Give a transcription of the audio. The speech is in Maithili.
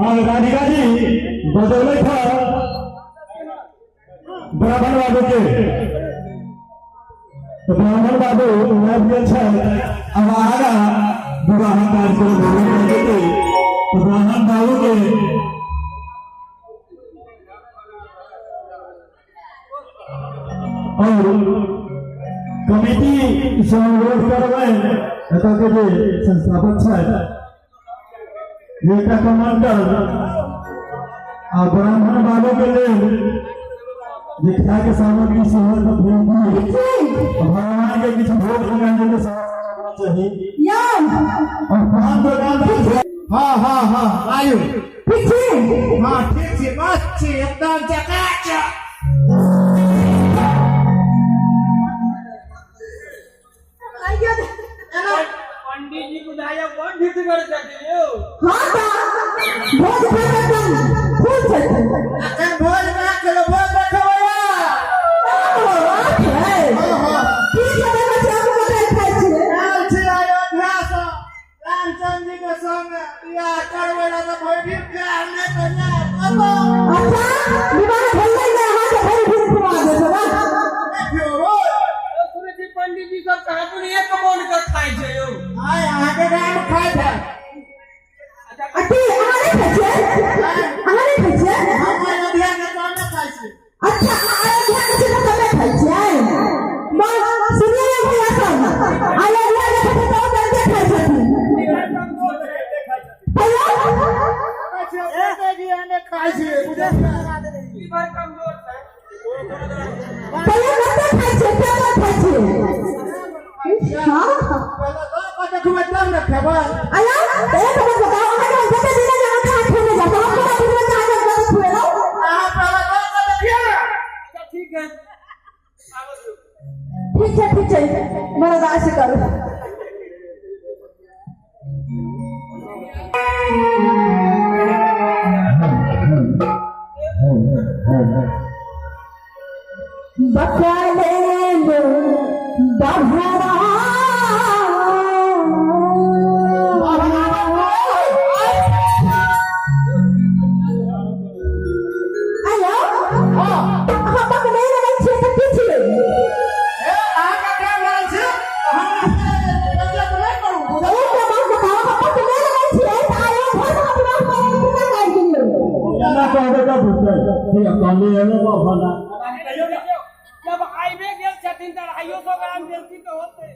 और राधिका जी बजौले था ब्राह्मण बाबू के, तो ब्राह्मण बाबू आबि गेल छथि। अब आगा विवाह कार्यक्रम जेतै, तो ब्राह्मण बाबू के और कमेटी से अनुरोध करबनि एतऽ के जे संस्थापक छथि जे एकटा कमंडल आ ब्राह्मण बाबू के लेल जे खाय के सामग्री सेहो एतऽ भेज दी। भगवान के किछु भोग लगायल जेतै सामग्री चाही और पान दोकान। हाँ हाँ हाँ, आयु। ठीक छी? हाँ, ठीक छी, मस्त छी, एकदम चकाचक। पंडित जी बुझाइया बड़ ढिठगर छथिन यौ। हाँ, तऽ भोज खा कऽ एकदम फूल छथिन। अखन भोज ना खेलो, भोज ना खेबै। ठीक छै, देखै छी हमहूँ कटहर खाइ छियै। आयल छी अयोध्या सँ रामचंद्र जी के संग बियाह करबै ला, तऽ भरि दिन खायब नहि तऽ जायब कतऽ? अच्छा, विवाह भेलै ने अहाँके भरि दिन खुआ देत, वाह। देखियौ रोज। यौ, सुनै छी पंडित जी सब कहाँ दुनू एक मोन के खाइ छै यौ। आय अहाँके गाम खाइत हैत। अच्छा। आ की अहाँ नहि खाइ छियै? अहाँ नहि खाइ छियै? हम अयोध्या के तब ने खाइ छी। अच्छा, अहाँ अयोध्या के छी तऽ तबे खाइ छियै। बस सुनिए ने भैया सब, अयोध्या के छथिन तऽ ओ तबे खाइ छथिन। भैया। कहै छी अपने घी ने खाइ छी, बुझै छियै? लीवर कमजोर छै। भैया, कते खाइ छियै, कते खाइ छियै? हाँ। पहिले दऽ कऽ देखबै तब ने खेबै। आया तऽ एक बात बताउ, अहाँके हम जते दिन जे अहाँ खेने जाउ तऽ हम केना बुझबै जे अहाँके गलत खुएलहुँ? अहाँ पहिले दऽ कऽ देखियौ ने। अच्छा, ठीक है, आबऽ दियौ। ठीक छै, ठीक छै, बर्दाश्त करू। बकलेल बभरा। आयो, अहाँ बकलेल रहै छियै तऽ की छियै? ए, अहाँके काम रहल छै, हमरा बेइज्जत नहि करू, बुझलियै? एक बात बताउ, अहाँ बकलेल रहै छियै तऽ अयोध्या से विवाह करै के केना आबि गेलियै? एना कहबै तऽ बुझतै, ठीक कहली एलो भला। देखियौ, जब आइबे गेल छथिन तऽ 250 ग्राम बेसी तऽ होतै।